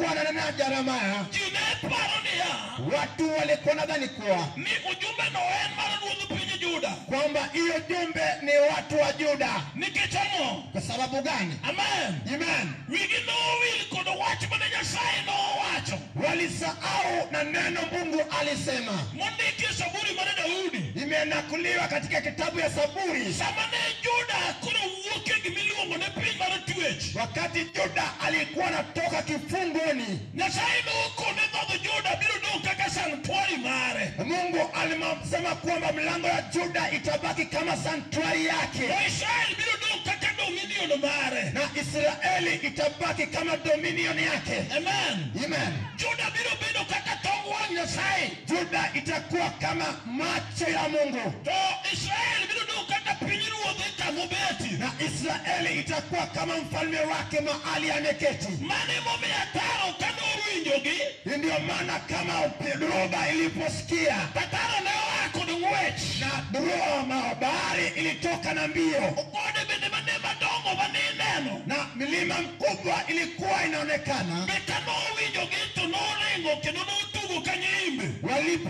Alipokuwa ananena Yeremia, ji ne paro niya watu walikuwa nadhani kuwa ni ujumbe no en mar ruodh piny Juda. Kwamba hiyo jumbe ni watu wa Juda. Nikech ang'o? Kwa sababu gani? Amen. Amen. Wigi nowil kod wach mane Nyasaye nowacho. Walisahau na neno Mungu alisema. Mondiki e Zaburi mar Daudi. Imenakuliwa katika kitabu ya Zaburi. Sama ne Juda koro wuok e gimiluongo ni piny mar twech. Wakati Juda alikuwa anatoka kifungoni, Nyasaye nokone dhood Juda biro dong' kaka sanctuary mare. Mungu alisema kwamba mlango ya Juda itabaki kama sanctuary yake. To Israel biro dong' kaka dominion mare. Na Israeli itabaki kama dominion yake. Amen. Amen. Juda biro bedo kaka tong wang' Nyasaye. Juda itakuwa kama macho ya Mungu. To Israel biro dong' kaka pinyruodhe kamobeti. Na Israeli itakuwa kama mfalme wake mahali ameketi. Mano emomiyo ataro kanowinjogi. Ndio maana kama dhoruba iliposikia, Ataro ne oa kod ng'wech. na dhoruba bahari ilitoka na mbio, Gode bende mane madongo mane ineno. na milima mkubwa ilikuwa inaonekana. Be kanowinjogi to noringo kendo notugo ka nyimbe.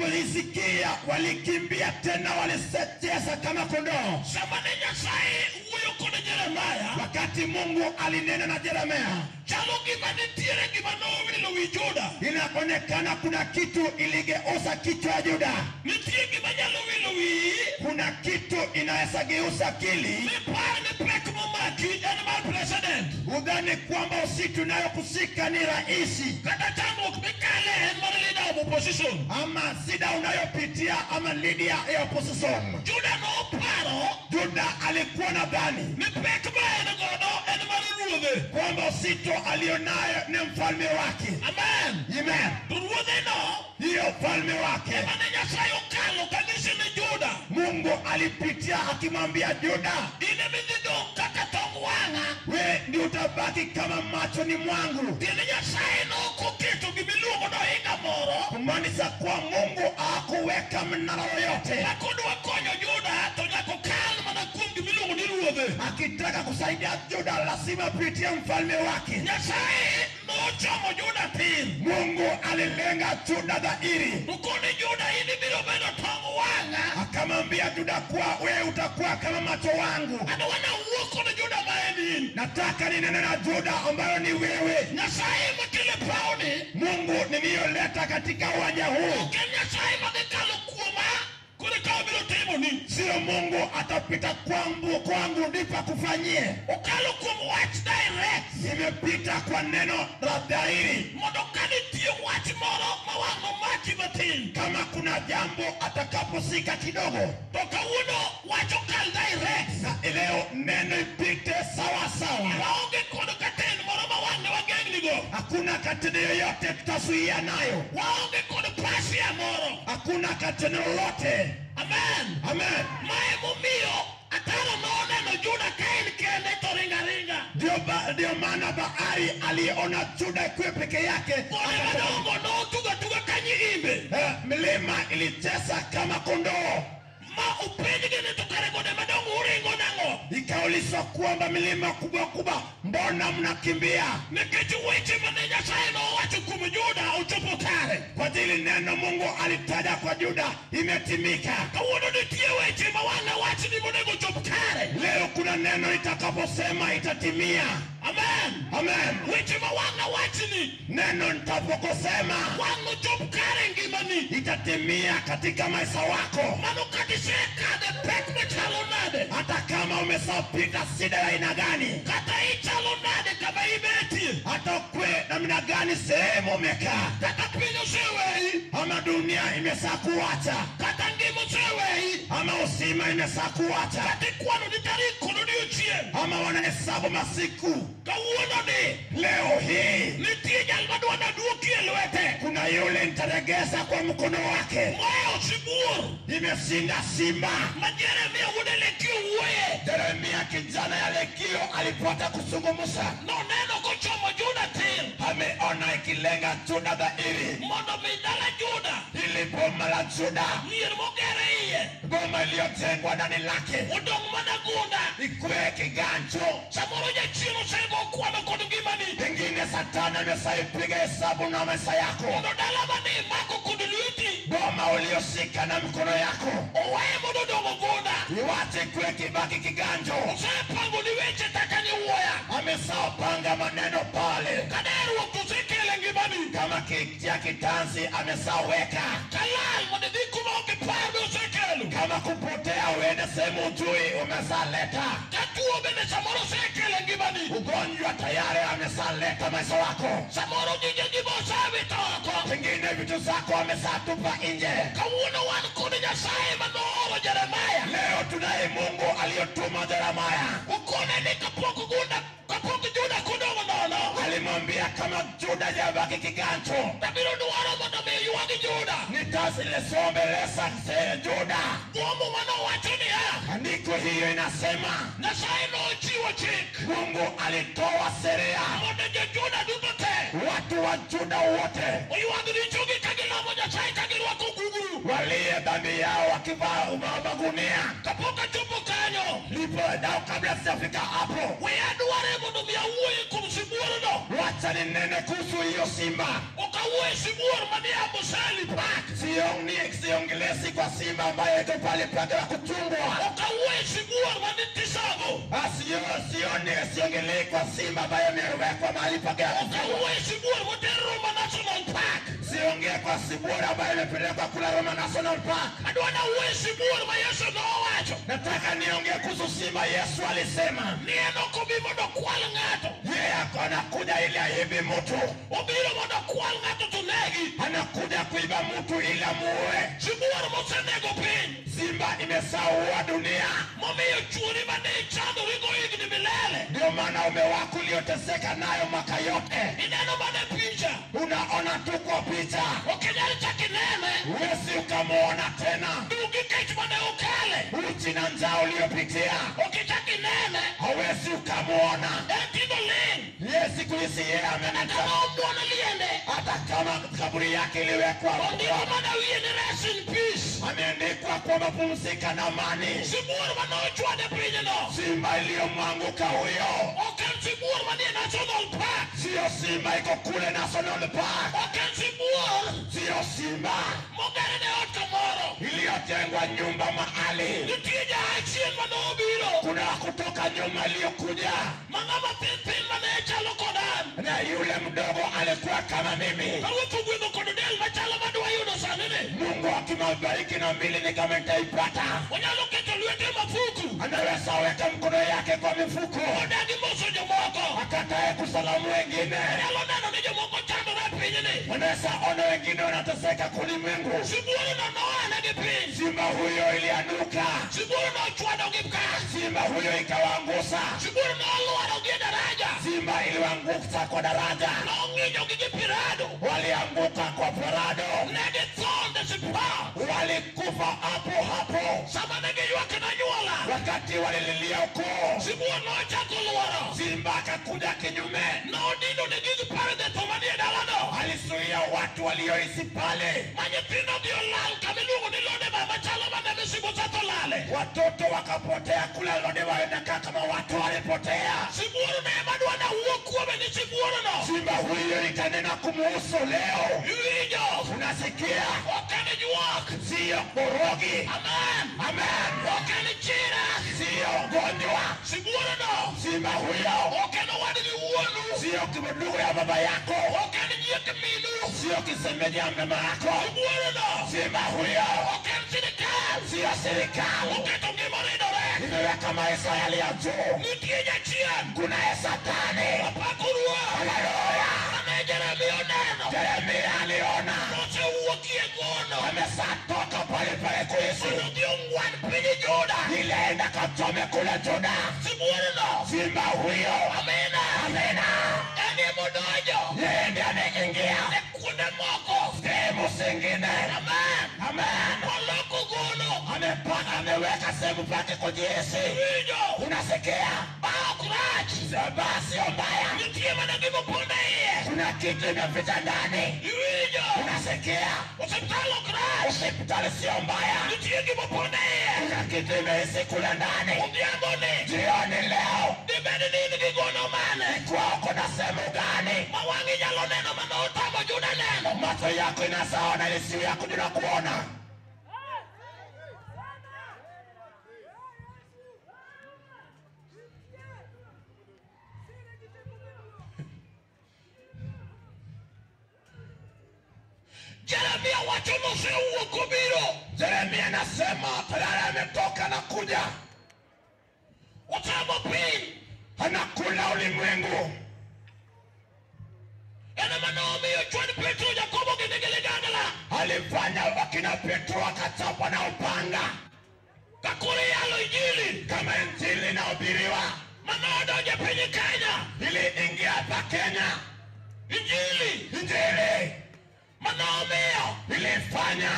Walipolisikia walikimbia tena, walicheza kama kondoo. Sama ne Nyasaye wuoyo kod Jeremia, Wakati Mungu alinena na Yeremia, chalo gima nitiere gima nowilo wi Juda. Inaonekana kuna kitu iligeuza kichwa ya Juda. Nitie gima nyalo wilo wiyi. Kuna kitu inaweza geuza akili. Mipar ni pek momaki en mar president. Udhani kwamba usitu unayokusika ni raisi, Kata chandruok mikale en mar leader of opposition. ama shida unayopitia ama leader ya opposition. Juda noparo Juda alikuwa na dhani ni pek ma en godo en mar ruodhe. kwamba uzito alionayo ni mfalme wake. Amen. Amen. To ruodhe no Hiyo mfalme wake ema ne Nyasaye okalo kanyise ni Juda, Mungu alipitia akimwambia Juda, in ema idhi dong' kaka tong wang'a. we ndi utabaki kama machoni mwangu. Tiende Nyasaye nokoketo gimiluongo ni ohinga moro Kumaanisha kuwa Mungu hakuweka mnara yoyote. ma kodwa konyo Juda to nyaka okal mana kuom gimiluongo ni ruodhe. Akitaka kusaidia Juda lazima apitie mfalme wake. Nyasaye nochomo Juda tir. Mungu alilenga Juda dhahiri, To koni Juda in ibiro bedo tong wang'a. akamwambia Juda kuwa wewe utakuwa kama macho wangu. Adwa nawuo kod Juda ma en in. Nataka ninene na Juda ambayo ni wewe. Nyasaye makelo e pawni Mungu niliyoleta katika uwanja huu ok en Nyasaye madhi kalo kuoma koro eka obiro timoni. sio Mungu atapita kwangu ndipo akufanyie. Okalo kuom wach direct. Imepita kwa neno la dhahiri. Mondo ka nitie wach moro ma wang' nomaki matin, Kama kuna jambo atakaposika kidogo, to kawuono wach okal direct. na leo neno ipite sawa sawa. Waonge kod katen moro ma wang' ne wageng'nigo. Hakuna katene yoyote tutazuia nayo, Waonge kod pasia moro. hakuna katene lolote. Amen. Amen. Ma emomiyo ataro noneno Juda ka en kende to ringa ringa. Ndio maana bahari aliona Juda ikiwa peke yake. Gode madongo notugo atuga ka nyiimbe. Milima ilicheza kama kondoo. Ma openjgi ni to kare gode madongo uringo nang'o? Ikaulizwa kwamba milima kubwa kubwa, mbona mnakimbia? Nikech weche mane Nyasaye nowacho kuom Juda ochopo kare. Kwa ajili neno Mungu alitaja kwa Juda imetimika. Kawuono nitie weche ma wang' wachni monego chop kare. Leo kuna neno itakaposema itatimia. Amen. Amen. Weche ma wang' wachni Neno nitapokosema wang' nochop kare e ngimani. itatimia katika maisha wako. Mano kata isekadhe pek machalo nade, Hata kama umesapita shida ya aina gani, kata ichalo nade kama ibetie, hata ukwe namna gani sehemu umekaa, kata piny oseweyi, ama dunia imeshakuacha, kata ngima oseweyi, ama uzima imeshakuacha, kata ikwano ni tarik kod odiochieng', ama wanahesabu masiku. Kawuono ni Leo hii nitie jal madwa naduoki e lwete kuna yule nitaregeza kwa mkono wake. Moyo sibuor Imeshinda simba. Ma Jeremia wuod Elekio wuoye. Jeremia kijana ya Lekio alipata kuzungumza, Noneno kochomo Juda tir. Ameona ikilenga Juda dhahiri. Mondo mi dala Juda. Ili boma la Juda. Mier mogere iye. Boma iliyojengwa ndani lake. Odong' mana gunda. Ikue kiganjo. Samoro jachien osego kwano kod ngimani. Pengine Satani amesaipiga hesabu na maisha yako. Mondo dala mane imako kod lweti. Boma ulioshika na mkono yako. Owe mondo odong' gunda. Iwache ikue kibaki kiganjo. Osepango ni weche taka ni wuoya. Amesapanga maneno pale. Kaderruok to osekelo e ngimani. Kama kitia kitanzi amesaweka. Kalal mondo idhi kuma ok ipar ni osekelo. Kama kupotea uende sehemu ujui umesaleta. Ka tuo bende samoro osekelo e ngimani. Ugonjwa tayari amesaleta maisha wako. Samoro gigegi be osewito oko. Pengine vitu zako amesatupa nje. Kawuono wan kod Nyasaye manooro Jeremaya. Leo tunaye Mungu aliyotuma Jeremaya. Okone ni kapok gunda kapok Juda kodong' nono. Alimwambia kama Juda jabaki kiganjo. Tabiro dwaro mondo mi ywag Juda. Nitasilesombelesa Juda. Kuom manowacho niya. Andiko hiyo inasema Nyasaye nochiwo chik. Mungu alitoa sheria mondo jo-Juda duto te. Watu wa Juda wote oywag richogi ka gilamo Nyasaye ka girwako gugru. Walie dhambi yao wakivaa magunia. Kapok achopo kanyo. Ndipo dao kabla sijafika hapo. We adware mondo mi awuoye kuom sibuorno. Wacha ninene kuhusu hiyo simba. Ok awuoye sibuor manie Amboseli Park. Siongelesi kwa simba ambaye iko pale pake wa kuchungwa. Ok awuoye sibuor manie Tisago. Siongelei kwa simba ambaye amewekwa mahali pake ya Ok kuchungwa. awuoye sibuor moter Roma National Park. Siongee kwa sibuor ambaye imepelekwa kula Roma National Park. Adwa nawuoye sibuor ma Yesu nowacho. Nataka niongee kuhusu simba Yesu alisema. Ni en ok obi mondo okwal ng'ato. Yeye anakuja ili aibe mtu. Obiro mondo okwal ng'ato to negi. Anakuja kuiba mtu ili amuue. Sibuor mosenego piny. Simba imesaua dunia. Momiyo chuori mane ichandorigo higni milele. Ndio maana ume wako ulioteseka nayo mwaka yote. Ineno mana picha. Unaona tu kwa picha. Ok inyal chak inene. Huwezi ukamuona tena. Dugi kech mane ukale. Uchi na njaa uliyopitia. Ok ichak inene. Hawezi ukamuona. En tinde oling'. Yeye siku hizi yeye amenata. Kama omuono liende. Hata kama kaburi yake iliwekwa. Ondiko mana wiye ni rest in peace. Ameandikwa kwamba pumzika na amani. Sibuor mane ochwade pinyno. Simba iliyomwanguka huyo. Ok en sibuor manie National Park. Sio simba iko kule National Park. Ok en sibuor. Sio simba mogere ne ot kamoro. Iliyojengwa nyumba mahali. Nitie jachien mane obiro. Kuna kutoka nyuma iliyokuja. Ma ng'ama thin thin mane chalo kod an. Na yule mdogo alikuwa kama mimi. Kawuotho gwedho kod del machalo madwa yudo sani ni. Mungu akimbariki na mbili ni kama nitaipata. Onyalo keto lwete mafuku. Anaweza weka mkono yake kwa mifuko. Odagi moso jomoko. Akatae kusalamu wengine. Onyalo neno ni jomoko chandore e pinyni. Anaweza ona wengine wanateseka kulimwengu. Sibuorno noane gi piny. Simba huyo ilianuka. Sibuorno ochwado gi ka. Simba huyo ikawaangusa. Sibuorno olwaro gi e daraja. Simba iliwaanguka kwa daraja. Nong'inyogi gi pirado. Walianguka kwa pirado. Ne githo ndesipa. Walikufa hapo hapo. Sama ne giywak nanyuola. Wakati walililia ukoo. Sibuor nochako lwaro. Simba akakuja kinyume. Nodino ne gig parde tho manie dalano. Alizuia watu walioishi pale. Ma nyithindo gi olal kama iluongo ni Lodeba machalo mane Mesibosath olale. Watoto wakapotea kule Lodeba inakaa kama watu walipotea. Sibuor ne ema dwa nawuo kuome ni sibuorno. Simba huyo nitanena kumuhusu leo. Iwinjo. Unasikia? Ok en ywak. Sio korogi. Amen. Amen. Ok en chira. Sio ugonjwa. Sibuorno. Simba huyo. Ok en owadgi wuonu. Sio ndugu ya baba yako. Ok en nyiek minu. Sio kisemeji ya mama yako. Sibuorno. Simba huyo. Ok en sirikal. Sio serikali. Oketo ngima oridore. Imeweka maisha yale ya juu. Nitie jachien. Kuna satani. Apako Ruoth. Haleluya. Mane Jeremia oneno. Jeremia aliona. Nosewuokie gono. Amesatoka pale pale kuishi. Mondo odhi ong'wan piny Juda. Ilienda kachome kule Juda. Sibuorno. Simba huyo. Amina. Amina. En emodonjo. Yeye ndiye ameingia. E kuonde moko. Sehemu zingine. Amen. Amen. Oloko gono. Amepaka, ameweka sehemu pake kujiishi. Iwinjo. Unasikia? Ba ok ok rach. Bar sio mbaya. Nitie mana gimopondo e iye. Kuna kitu imeficha ndani. Iwinjo? Unasikia? Osiptal ok rach. Hospitali sio mbaya. Nitie gimopondo e iye. Kuna kitu imehisi kule ndani. Odhiambo ni Jioni leo dibed ni in gi gono mane ikiwa uko na sehemu gani, ma wang'i nyalo neno mane otamo Juda neno? Macho yako inasaona ile siu yako ndio kuona. Jeremia wacho nosewuok obiro. Yeremia anasema tayari ametoka na kuja, Ochamo piny. Anakula ulimwengu. En ema nomiyo chwad Petro, Jakobo gini gi ligangla. Alifanya wakina Petro akachapwa na upanga, Ka koro iyalo injili kama injili inahubiriwa mane odonjo e piny Kenya. Iliingia hapa Kenya. Injili Injili mane omiyo ilifanya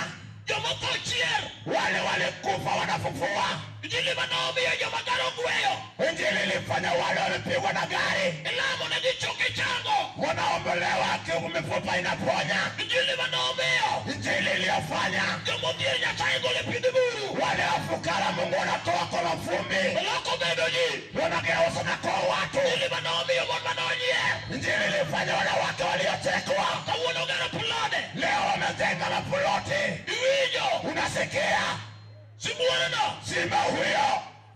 jomotho chier. Wale walikufa wanafufua. Injili mane omiyo joma gari ogweyo Injili ilifanya wale wamepigwa na gari ilamo negi choke chango. Wanaombolewa, mifupa inaponya. Injili mane omiyo Injili iliyofanya jomodhier Nyasaye golo e pidh buru. Wale wafukara Mungu wanatoa kwa mafumbi, Oloko bedo ji. Wanageuza na kwa watu. Injili mane omiyo mon mane onyier Injili ilifanya wanawake waliotekwa kawuono gero plode. Leo wamejenga mapuloti. Iwinjo? Unasikia? Sibuorno Simba huyo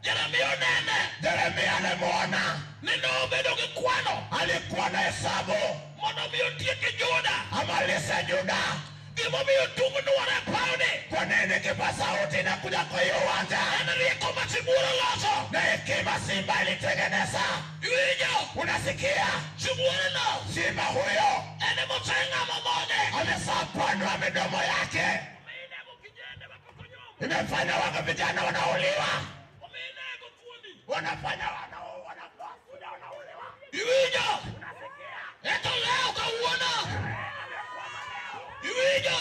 Jeremia onene Yeremia alimwona ni nobedo gi kwano alikuwa na hesabu mondo mi otieki Juda. Amalize Juda. Gimomiyo tung' nwore e pawni Kwa nini kipa sauti inakuja kwa hiyo uwanja? En rieko ma sibuor oloso. Na hekima simba ilitengeneza. Iwinjo? Unasikia? Sibuorno Simba huyo en emoseng'amo dhoge. Amesapanua midomo yake, Omiyo inego kijende mapok onyombo. Imefanya waka vijana wanauliwa, Omiyo inego thuondi. Wanafanya wanauliwa. Iwinjo? Unasikia? Eto leo kawuono. Iwinjo?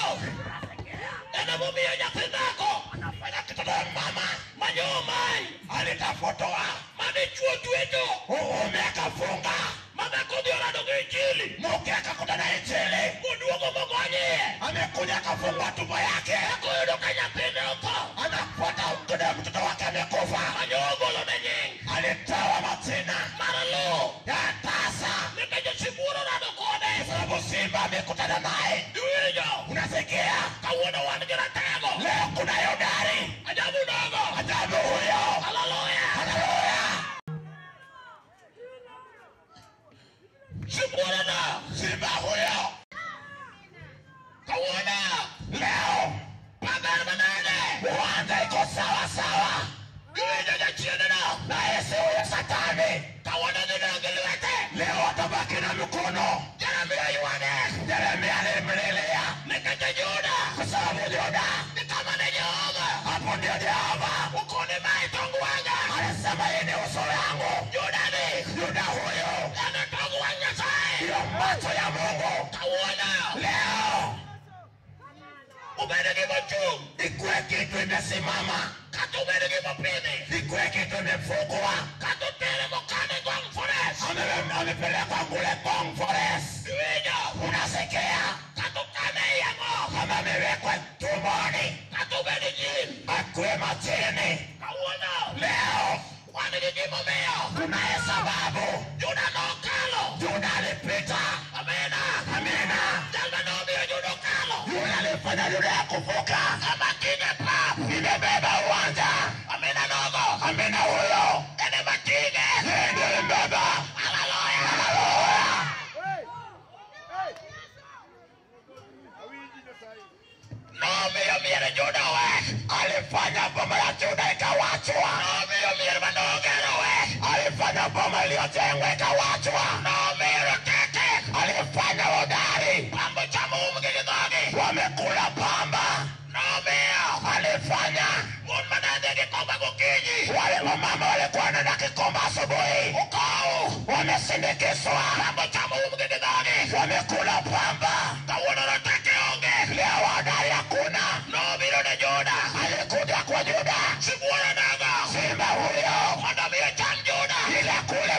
En emomiyo nyathi dhako Anafanya kitoto ya mama manyomai alitafutwa, madichuo twecho uume akafunga, madhako odhi orado gi injili mke akakutana injili, moduogo mogony iye. Amekuja akafungua tumbo yake, Eka oyudo ka nyathine otho anafuata kuda mtoto wake amekufa, manyo ogolone nying alitoa majina mar lowo ya tasa, nikech sibuor orado kode. Kwa sababu simba amekutana naye. Iwinjo? Unasikia? Kawuono wan gi ratego. Leo kuna hodari. Ajabu dogo. Ajabu huyo. Haleluya. Haleluya. Sibuorno Simba huyo kawuono leo maber manade. Uwanja iko sawa sawa. Iwinjo jachiendno? Na Yesu huyo Satani Kawuono dhi dong' gi lwete. Leo atabaki na mikono. Jeremia ywage Yeremia alimlilia nikech Juda kwa sababu Juda ni kama ne Jehova hapo ndio Jehova okone mae tong wang'a. Alisema hii ni uso yangu. Juda ni Juda huyo en tong wang' Nyasaye. Ndio macho ya Mungu. Kawuono Leo obedo gimochung', ikuwe kitu imesimama, kata obedo gimopidhi, ikuwe kitu imefungwa, kata otere mokane Ngong Forest. Amepelekwa kule Ngong Forest. Iwinjo? Unasikia? Kata okane ei ang'o, Kama amewekwa tumboni, kata obedo jin. Akuwe machini. Kawuono Leo wan gi gimomiyo kunaye sababu Juda nokalo. Juda alipita. Amina. Amina. Jal manomiyo Juda okalo Yule alifanya Juda ya kuvuka kama kinge pap imebeba uwanja. Amina nogo. Amina huyo En ema kinge. Yeye ndiye alimbeba. Haleluya. Haleluya. Nomiyo mier Juda owe. Alifanya boma ya Juda ikawachwa. Nomiyo mier manogero owe. Alifanya boma iliyojengwa ikawachwa. Nomiyo roteke Alifanya hodari pambo chamo umgi gi dhogi. Wamekula pamba. Nomiyo Alifanya mon manedhi gi komba gokinyi wale wamama walikuwa wanaenda kikomba asubuhi okow wamesindikizwa, pambo chamo umgi gi dhogi. Wamekula pamba. Kawuono roteke onge. Leo hodari hakuna. Nobiro ne Juda. Alikuja kwa Juda. Sibuor onogo Simba huyo mondo mi ocham Juda ili akule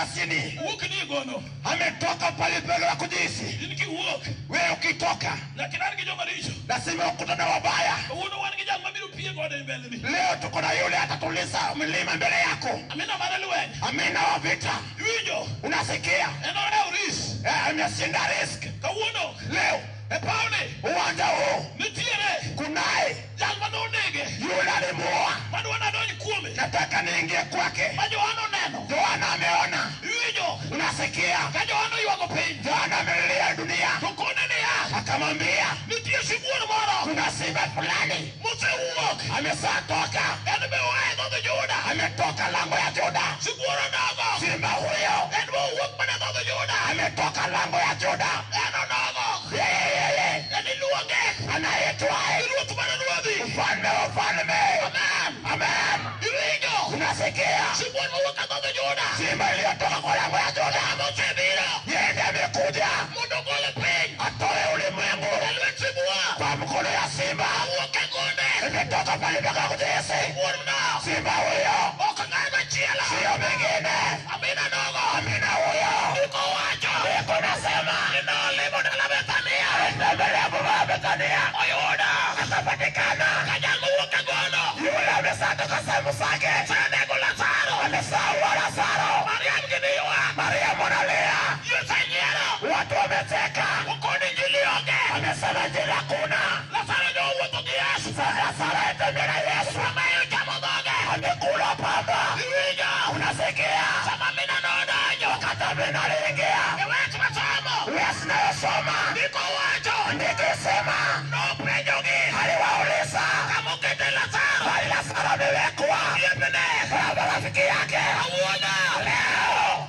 kasini. Wuok ni gono. Ametoka pale pale wa kujisi. In kiwuok. Wewe ukitoka Nyaka iran gi joma richo. lazima ukutane wabaya. Kawuono wan gi jal mabiro pie gode mbeleni. Leo tuko na yule atatuliza mlima mbele yako. Amina mar lweny. Amina wa vita. Iwinjo? Unasikia? En orewo risk. Ameshinda risk. Kawuono Leo e pawni uwanja huu nitiere kunaye jal manonege yule alimuua. madwa nadonj kuome Nataka niingie kwake. ma Johana oneno. Yohana ameona. Iwinjo? Unasikia? Ka Johana oywago piny Yohana amelilia dunia, to kone niya, akamwambia nitie sibuor moro kuna simba fulani mosewuok. amesatoka, En be oa e dhood Juda. ametoka lango ya Juda. Sibuor onogo. Simba huyo En be owuok mana e dhood Juda. ametoka lango ya Juda. En onogo. Yeye En iluonge anaitwaye ni ruoth mar ruodhi. mfalme wa falme. Amen. Amen. Iwinjo? Unasikia? Sibuor mowuok e dhood Juda. Simba iliyotoka kwa lango ya Juda, Mosebiro yeye ndiye amekuja mondo ogol piny atoe ulimwengu e lwet sibuor. kwa mkono ya simba. Owuok e gonde. Imetoka pale mpaka kujisi. Sibuor no Simba huyo ok ng'at machielo. sio mwingine, Amina nogo. amina huyo. Ndiko wacho Ndiko nasema ni nolimo dala Bethania. alitembelea boma ya Bethania, Oyudo akapatikana ka jal mowuok e gono yule amesatoka sehemu zake, osenego Lazaro. amesaua Lazaro. Mariam gini ywak. Mariamu analia, Yesu nyiero. watu wamecheka, Okoni injili onge. amesema injili hakuna. Lazaro nowuotho gi Yesu. Lazaro alitembea na Yesu, Sama ochamo dhoge. amekula pamba. Iwinjo? Unasikia? Sama mina nodonjo Wakati amina aliingia, e wach masomo Yesu nayosoma ndiko wacho ndiko isema, nopenjogi aliwauliza kama okete Lazaro. bali Lazaro amewekwa Osiepne baba rafiki yake kawuono. leo.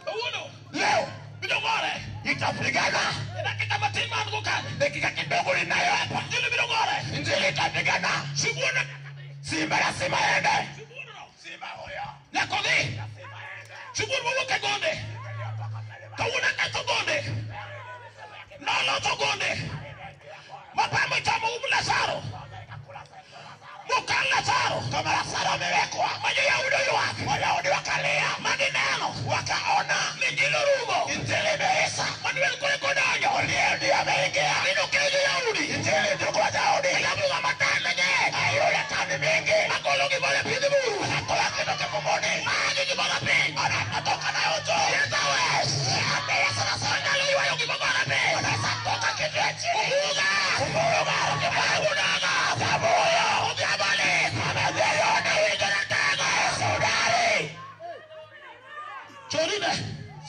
Kawuono Leo biro gore. itapigana E dakika matin man go kanyo. dakika kidogo ninayo hapa, Injili biro gore. injili itapigana. Sibuor no. Simba lazima aende, Sibuor no. simba huyo Nyaka odhi. Sibuor mowuok e gonde. Kawuono ketho gonde. Noloso gonde. Mapamo chamo um Lazaro. Mokan Lazaro. kama Lazaro amewekwa. Ma jo-Yahudi oywak. Wayahudi wakalia, Ma gineno wakaona ni injili orumo. injili imeisha. Manuel koro eka odonjo. Ndiye ndiye ameingia, Nino keyo jo-Yahudi. injili ndio kwa Wayahudi. Kalamu ng'ama tame ng'eny. Yule tani mingi Magolo gimoro e pidh buru. anakula kitu kifungoni, Magi gimoro piny. anatoka nayo juu. Yesu wes. Yesu anasema Onyalo ywayo gimoro piny. anaweza toka kitu ya chini. Obuga. Kumbuka Abu nogo. sababu huyo Odhiambo lit. ameviona Awinjo ratego. Sudari. Chorine.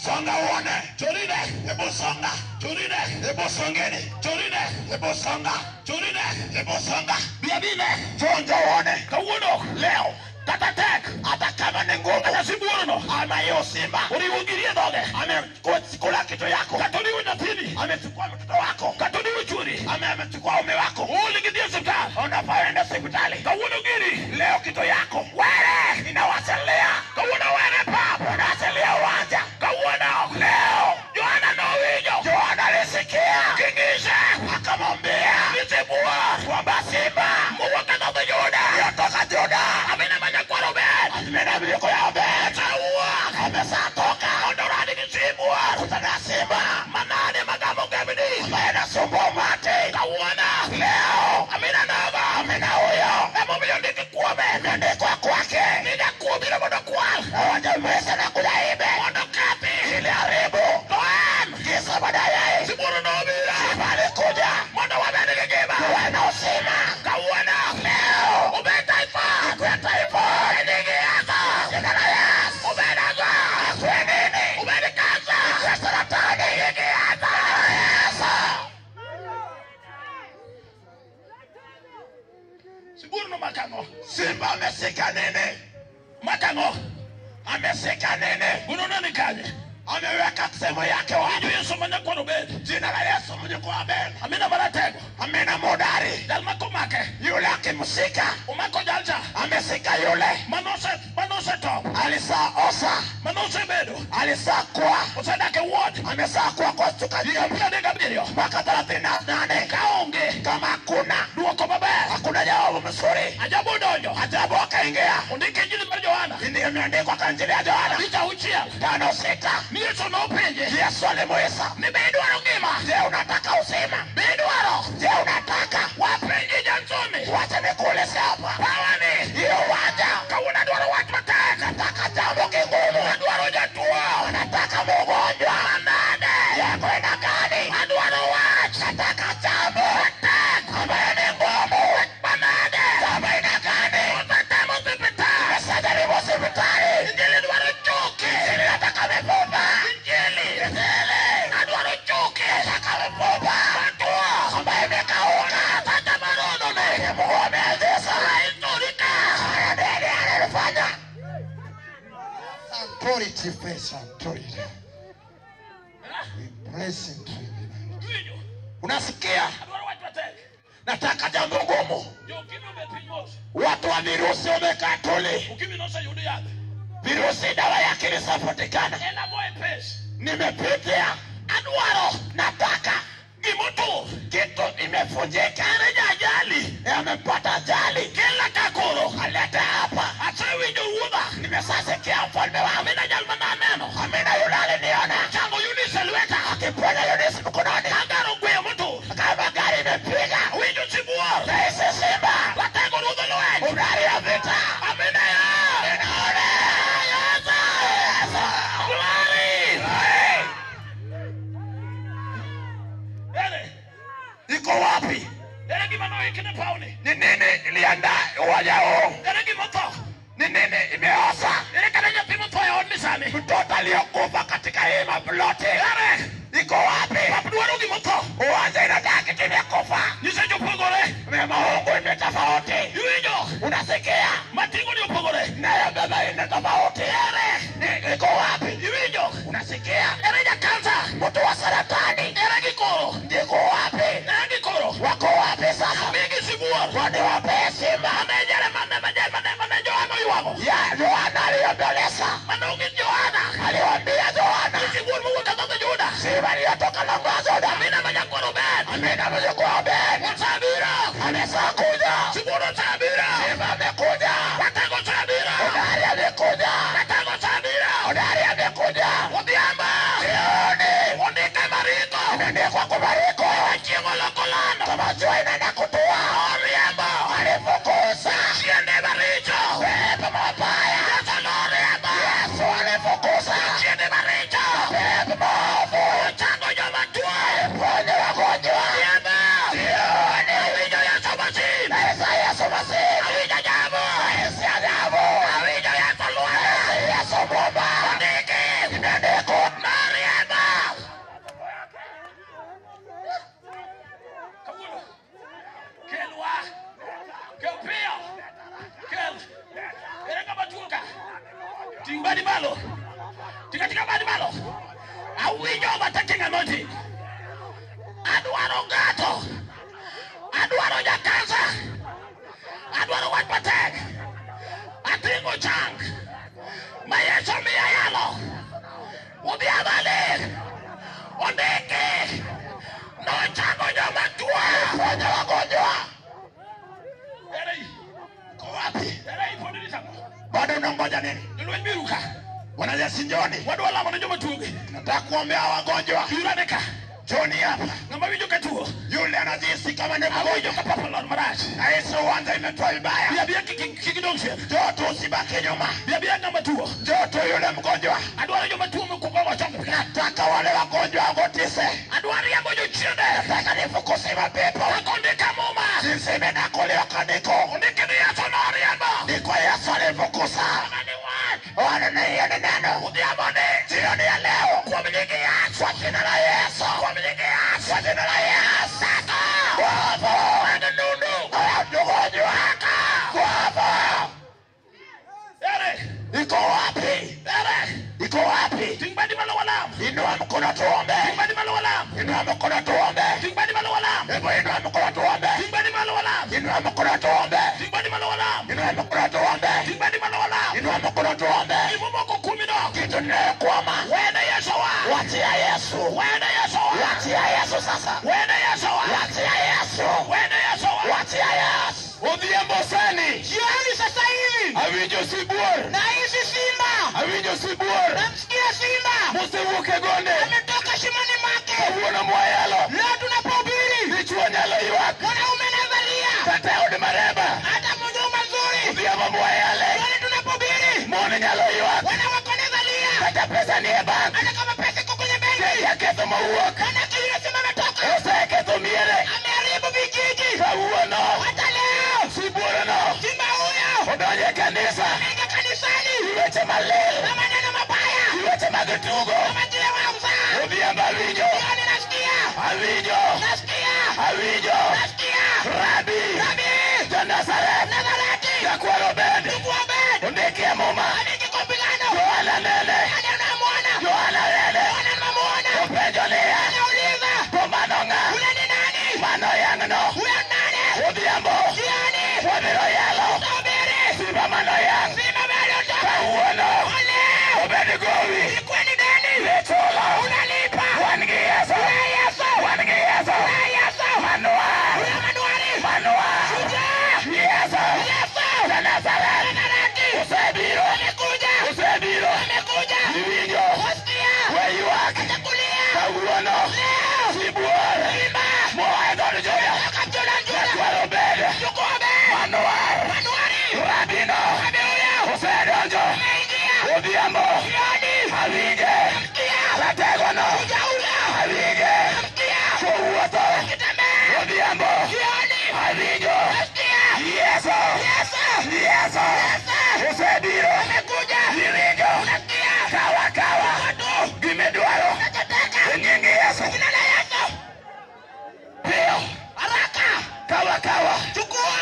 Songa uone, Chorine. hebu songa, Chorine. hebu songeni, Chorine. hebu songa, Chorine. hebu songa, Biabine. chonjo uone. Kawuono. Leo Kata tek. hata kama ni ngumu, Kata sibuorno. ama hiyo simba Oriwo giri e dhoge. amekula kitu yako, Kata oriwo nyathini. amechukua mtoto wako, Kata oriwo chuori. ama amechukua ume wako, Ool gidhi e osiptal. unafaa uende hospitali. Kawuono giri. Leo kitu yako Were. inawachilia, Kawuono were pap. unaachilia uwanja. Kawuono. Leo Yohana nowinjo. Yohana alisikia King'ise. akamwambia Ni sibuor. kwamba simba Mowuok e dhood Juda. iliyotoka Juda Amina ma nyakwar Obed. amena miliko ya Obed Osewuok. amesatoka Mondo orad gi sibuor. kutana simba Manade magamo gemni. ambaye anasumbua umati. Kawuono. Leo Amina nogo. amina huyo Emomiyo ndiki kuome. imeandikwa kwake, Ni jakuo biro mondo okwal. hawajamweza na kulaibe Mondo okethi. ili haribu To en. kisa baadaye Sibuor nobiro. simba alikuja Mondo wabed gi ngima. tuwe na uzima. Kawuono. Leo Obed typhoid. ikwe typhoid, E nying Yesu. jina la Yesu. Obed ang'o? Ikwe nini? Obed kansa. Ikwe saratani, E nying Yesu. Yesu. Sibuor nomako ang'o? Simba ameshika nini? Mako ang'o? Ameshika nini? Gunone ni kanye? Ameweka sehemu yake wapi? Winjo Yesu ma nyakwar Obed. Jina la Yesu mjukuu wa Ben. Amina maratego. Amina modari. Jal ma komake. Yule akimshika Omako jalcha. ameshika yule Manose Alisaa osa. Manosebedo. Alisaa kwa. Osedak e ward. Amesaa kwa kwa suka 37. Mpaka 38. Kaonge. Kama hakuna Duoko maber. Hakuna jawabu mzuri. Ajabu odonjo. Ajabu akaingia. Ondike injili mar Johana. Ndiyo imeandikwa kwa Injili ya Yohana 5:6. 5:6. Ni Yesu nopenje. Yesu alimuuliza, Ni be idwaro ngima? Je, unataka uzima? Be idwaro? Je, unataka? Wapenji jansomi. Wacha nikuulize hapa. Pawani. Hiyo uwanja. Kawuono adwaro wach matek. Nataka jambo kigumu. Adwaro jatuo. Nataka mgonjwa. Manade. Yako ina gani? Adwaro wach. Nataka jambo Matek. ambayo ni ngumu. Manade. Jambo ina gani? Osetemo osiptal. Nimeshajaribu hospitali. Injili dwaro choke. Injili nataka mifupa. Injili. Injili. Adwaro choke. Nataka mifupa. Matuo. Ambayo imekauka. Tata marono ne. Mungu ameanzisha. Historika. Haya nini analifanya? Authority face authority. We press into the night. Winjo. Unasikia? Adwaro wach matek. Nataka jambo ngumu. Jo ukimwi obet piny mos. Watu wa virusi wamekaa tuli. Ukimwi noseyud yath. Virusi dawa yake ilishapatikana. En agoye pes. Nimepitia. Adwaro. Nataka Gimotur. kitu imevunjika. Ere jajali. Amepata ajali. Kela ka koro. Aleta hapa. Asewinjo ruodha. Nimesasikia mfalme wangu. Amina jal mananeno. Amina yule aliniona. Chango Eunice e lweta. Akiponya Eunice mkononi. Ka gari ogweyo motur. Kama gari imepiga. Awinjo sibuor. Nahisi simba. Watego ruodh lweny. Udari ya vita. Amina ya. Ninaona. Yesu. Yesu. Glory. Hey. Ere. Iko wapi? Ere gima noikne pawni. Ni nini iliandaa uwanja huu? Ere gima otho. Ni nini imeoza? Ere kata nyathi motho e odni sani. Mtoto aliyokufa katika hii maploti. Ere. Iko wapi? Pap dwaro gima otho. Uwanja inataka kitu imekufa. Nyiseche opogore. Maungu imetofauti. Iwinjo. Unasikia? Mating'o ni opogore. Nayo baba ina tofauti. Ere. Iko wapi? Iwinjo. Unasikia? Ere jakansa. Mtu wa saratani. Ere gikoro. Ndiko wapi? Ere gikoro. Wako wapi sasa? Migi sibuor. Kwani wape heshima? Mane jere mane mane mane mane Johana oywago. Ya Yohana aliyombeleza. Mane ong'is Johana. Aliwaambia Yohana. Sibuor mowuok e dhood Juda. Simba aliyotoka lango la Juda. Amina manyakwaro Ben. Amina mjukuu Ben. Osebiro. Ameshakuja. Sibuor osebiro. Simba amekuja. Watego osebiro. Hodari amekuja. Watego osebiro. Hodari amekuja. Odhiambo. Jioni. Ondike Mariko. Imeandikwa kwa Mariko. Chieng' oloko lando. Kama jua inaenda kutua. Oriembo. Alifukuza. Chiende maricho. Pepo mabaya. Yesu noriembo. Yesu alifukuza. Chiende maricho. Pepo maovu. Ochango joma tuo. Aliponya wagonjwa. Odhiambo. Jioni. Awinjo Yesu Masihi. Naisa Yesu Masihi. Awinjo jambo. Naisi ajabu. Awinjo Yesu lwanda. Naisi Yesu mwamba. Ondiki. Imeandikwa. Noriembo. Kawuono. Kelwa. Kel piyo. Kel. Ere ng'ama tuo ka? Ting' badi malo. Ting' ating'a badi malo. Awinjo overtaking anointing. Adwaro ng'ato. Adwaro jakansa. Adwaro wach matek. Ating'o chang. Ma Yesu miya yalo. Odhiambo Ondiki. Nochango joma tuo. Ponya wagonjwa. Ere Iko wapi? ere ipondini sang'o? Bado unangoja nini? Jolweny biru ka. Wanajeshi njoni. Wadwa lamo ne joma tuo gi. Nataka kuombea wagonjwa. Biuru ane ka. Njoni hapa. Ng'ama winjo ka tuo. Yule anajihisi kama ni Awinjo mgonjwa. ka pap olor marach. Nahisi uwanja imetoa vibaya. Bi abiya kik idong' chien. Njoo tu usibaki nyuma. Bi abiya ng'ama tuo. Njoo tu yule mgonjwa. Adwaro joma tuo mokwongo chong. Nataka wale wagonjwa wagotise. Adwaro riembo jochiende. Nataka nifukuze mapepo. Kaka ondika muma. Jinsi imenakuliwa kandiko. Ondiki ni Yesu noriembo. Ndiko Yesu alifukuza. Mano ni wach. Wana ni hiyo ni neno. Odhiambo ni. Jioni ya leo. Kuom nying Yesu. Kwa jina la Yesu. Kuom nying Yesu. Kwa jina la Yesu. Teko. Nguvu. Mag nundu. Kwa mgonjwa. Nguvu. Ere. Iko wapi? Ere. Iko wapi? Ting' badi malo walam. Inua mkono tuombe. Ting' badi malo walam. Inua mkono tuombe. Ting' badi malo walam. Hebu inua mkono tuombe. Ting' badi malo walam. Inua mkono tuombe. Ting' badi malo walam. Inua mkono tuombe. Ting' badi malo walam. Inua mkono tuombe. Gimomoko kumi dok. Kitu inayokwama. Wene Yesu wa. Wachia Yesu. Wene Yesu wa. Wachia Yesu sasa. Wene Yesu wa. Wachia Yesu. Wene Yesu wa. Wachia Yesu. Odhiambo sani. Jioni sasa hivi Awinjo sibuor. na hizi simba, Awinjo sibuor. namsikia simba Mosewuok e gonde. ametoka shimoni mwake. Kawuono mwayalo. Leo tunapohubiri, Dichuo nyalo ywak. mwanaume anavalia Kata e od mareba. hata mnyumba nzuri. Odhiambo mwayale. Jioni tunapohubiri, Mon nyalo ywak. wanawake wanavalia Kata pesa ni e bank. hata kama pesa iko kwenye benki. Jaketho mowuok. Manake yule simba ametoka, Oseketho miere. ameharibu vijiji. Kawuono. Hata leo Sibuorno. simba huyo Odonjo e kanisa. ameingia kanisani Gi weche malil. na maneno mabaya, Gi weche mag tugo. kama vile wa mzaa. Odhiambo awinjo. Jioni nasikia, Awinjo. nasikia, Awinjo. nasikia Rabi. Rabi Jo-Nazareth. Nazareti, Jakwar Obed. ndugu Obed, Ondiki e Muma. ameingia kwa mpigano. Johana nene. Nani unamwona? Johana nene. Yohana unamwona? Openjo niya. Anauliza, To mano ng'a? yule ni nani? Mano yang'no. Huyo ni nani? Odhiambo. Jioni Wabiro yalo. tutahubiri. Simba mano yang'. Simba bado toka. Kawuono. Leo Obed gowi. ilikuwa ni deni, Ichulo. unalipa. Wan gi Yesu. Kuna Yesu, Wan gi Yesu. kuna Yesu, Manuar. huyo manuari, Manuar. shujaa Yesu. Yesu Ja-Nazareth. Nazareti Osebiro. amekuja, Osebiro. amekuja. Iwinjo. Wasikia We ywak. atakulia Kawuono. leo. Sibuor. Simba Moa e dhood Juda. toka Juda, Juda, Jakwar Obed. ndugu Obed, Manuar. manuari, Rabino. rabi huyo Osedonjo. ameingia. Odhiambo. Jioni Awinje. nasikia Rategono. shujaa huyo, Awinje. nasikia Kowuotho. akitembea. Odhiambo. Jioni Awinjo. nasikia Yesu. Yesu, Yesu. Yesu Osebiro. amekuja. Iwinjo. Unasikia Kawa kawa. watu Gimidwaro. unachotaka E nying Yesu. jina la Yesu. Piyo. Haraka Kawa kawa. chukua.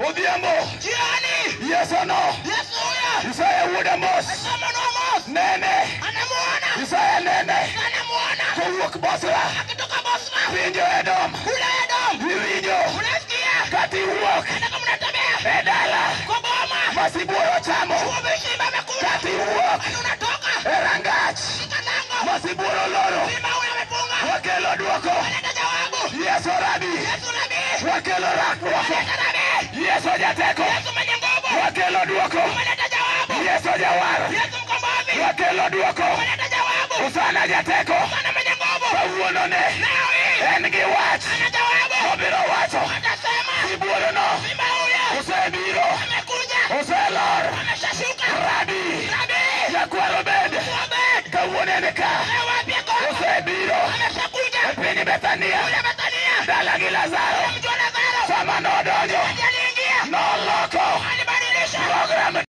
Odhiambo. Jioni Yesu no. Yesu huyo Isaya wuod Amos. Soma na Amos Nene. anamuona, Isaya nene. anamuona Kowuok Bosra. akitoka Bosra Winjo Edom. kule Edom. Iwinjo. Unasikia Kata iwuok. hata kama unatembea E dala. kwa boma Ma sibuor ochamo. uwe simba amekula, Kata iwuok. hata unatoka E rangach. katika lango, Ma sibuor oloro. simba huyo amefunga, Wakelo duoko. analeta jawabu. Yesu Rabi. Yesu nabii, Wakelo duoko. analeta nabii. Yesu jateko. Yesu mwenye nguvu, Wakelo duoko. analeta jawabu. Yesu jawar. Yesu mkombozi, Wakelo duoko. analeta jawabu. Usana jateko. Bwana mwenye nguvu, Kawuono ne. leo hii En gi wach. ana jawabu, Obiro wacho. atasema Sibuorno. simba huyo Osebiro. amekuja, Oselor. ameshashuka. Rabi. Nabii Jakwar Obed. Obed, Kawuono en ka. leo wapi ako? Osebiro. Ameshakuja E piny Bethania. kule Bethania, Dala gi Lazaro. mjua Lazaro Sama nodonjo. aliingia, Noloko. alibadilisha Program.